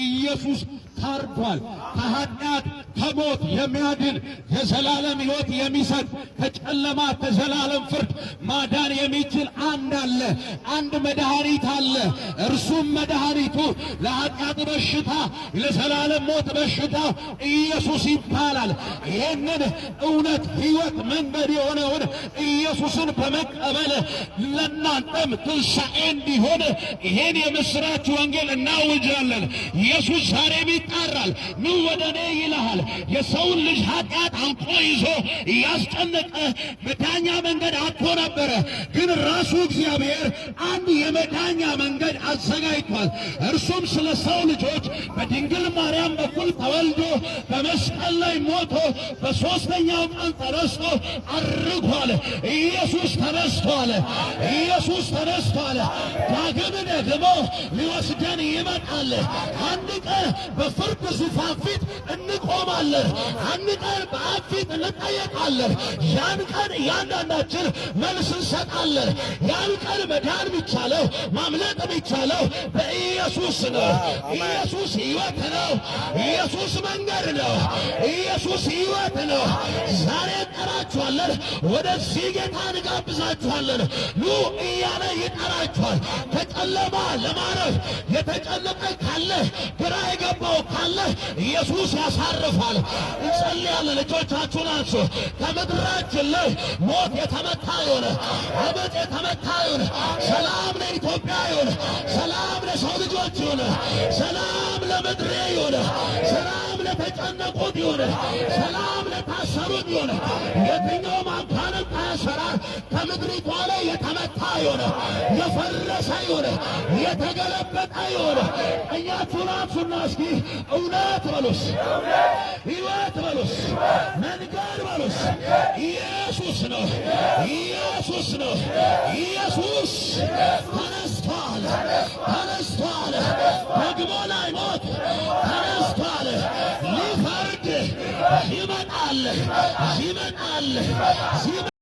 ኢየሱስ ታርዷል። ከኃጢአት ከሞት የሚያድን፣ የዘላለም ሕይወት የሚሰጥ፣ ከጨለማ ከዘላለም ፍርድ ማዳን የሚችል አንድ አለ። አንድ መድኃኒት አለ። እርሱም መድኃኒቱ ለኃጢአት በሽታ፣ ለዘላለም ሞት በሽታ ኢየሱስ ይባላል። ይህንን እውነት፣ ሕይወት፣ መንገድ የሆነውን ኢየሱስን በመቀበል ለእናንተም ትንሣኤ እንዲሆን ይህን የምሥራች ወንጌል እናውጃለን። ኢየሱስ ዛሬም ይጣራል። ኑ ወደ እኔ ይልሃል። የሰውን ልጅ ኃጢአት አንቆ ይዞ እያስጨነቀ መዳኛ መንገድ አጥቶ ነበረ። ግን ራሱ እግዚአብሔር አንድ የመዳኛ መንገድ አዘጋጅቷል። እርሱም ስለ ሰው ልጆች በድንግል ማርያም በኩል ተወልዶ፣ በመስቀል ላይ ሞቶ፣ በሦስተኛው ቀን ተነስቶ አርጓል። ኢየሱስ ተነስቷል። ኢየሱስ ተነስቷል። ዳግም ደግሞ ሊወስደን ይመጣል። አንድ ቀን በፍርድ ዙፋን ፊት እንቆማለን። አንድ ቀን በአብ ፊት እንጠየቃለን። ያን ቀን እያንዳንዳችን መልስ እንሰጣለን። ያን ቀን መዳን የሚቻለው፣ ማምለጥ የሚቻለው በኢየሱስ ነው። ኢየሱስ ሕይወት ነው። ኢየሱስ መንገድ ነው። ኢየሱስ ሕይወት ነው። ዛሬ እንጠራችኋለን። ወደዚህ ጌታ እንጋብዛችኋለን። ኑ እያለ ይጠራችኋል። ከጨለማ ለማረፍ የተጨነቀ ካለ፣ ግራ የገባው ካለ ኢየሱስ ያሳርፋል። እንጸልያለን። እጆቻችሁን አንሱ። ከምድራችን ላይ ሞት የተመታ ይሁን፣ አመፅ የተመታ ይሁን። ሰላም ለኢትዮጵያ ይሁን፣ ሰላም ለሰው ልጆች ይሁን፣ ሰላም ለምድሬ ይሁን፣ ሰላም ለተጨነቁት ይሁን፣ ሰላም ለታሰሩት ይሁን። የትኛውም አጋንንት አሰራር ከምድሪቷ ላይ የተመታ ይሁን፣ የፈረሰ ይሁን፣ የተገለበጠ ይሁን። ቀኛችሁን አንሱና እስኪ እውነት በሉስ፣ ሕይወት በሉስ፣ መንገድ በሉስ። ኢየሱስ ነው። ኢየሱስ ነው። ኢየሱስ ተነስቷል፣ ተነስቷል። ደግሞ ላይሞት ተነስቷል። ሊፈርድ ይመጣል፣ ይመጣል።